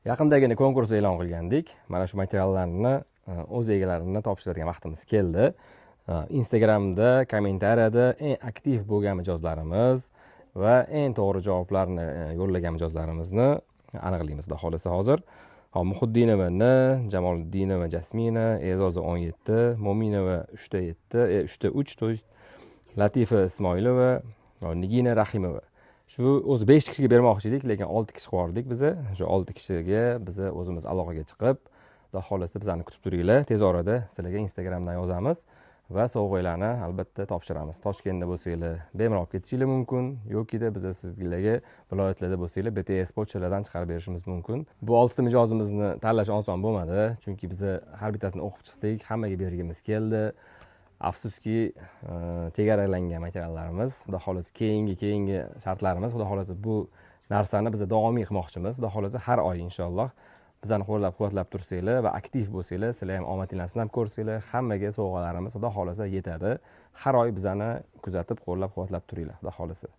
Yaqindagina konkurs e'lon qilgandik. Mana shu materiallarni o'z egalarini topshiradigan vaqtimiz keldi. Instagramda kommentariyada eng aktiv bo'lgan mijozlarimiz va eng to'g'ri javoblarni yo'llagan mijozlarimizni aniqlaymiz, xudo xohlasa hozir. Hop, Muhiddinova N, Jamoliddinova Jasmina, E'zoza 17, Mo'minova 3 7, 3 3, то есть Latifa Ismoilova, Nigina Rahimova. Shu o'zi 5 kishiga bermoqchi edik, lekin 6 kishi qilib biza. Shu 6 kishiga biza o'zimiz aloqaga chiqib, xudo xohlasa bizani kutib turinglar. Tez orada sizlarga Instagramdan yozamiz va sovg'alarni albatta topshiramiz. Toshkentda bo'lsanglar bemalol olib ketishinglar mumkin, yokida biza sizlarga viloyatlarda bo'lsanglar BTS pochtalardan chiqarib berishimiz mumkin. Bu 6 ta mijozimizni tanlash oson bo'lmadi, chunki biza har bittasini o'qib chiqdik, hammaga bergimiz keldi. Afsuski, chegaralangan materiallarimiz, xudo xohlasa keyingi shartlarimiz, xudo xohlasa bu narsani biz davomiy qilmoqchimiz. Xudo xohlasa har oy inshaalloh bizani qo'llab-quvvatlab tursanglar va aktiv bo'lsanglar, sizlar ham omadinglarni sinab ko'rsanglar, hammaga sovg'alarimiz xudo xohlasa yetadi. Har oy bizani kuzatib, qo'llab-quvvatlab turinglar, xudo xohlasa.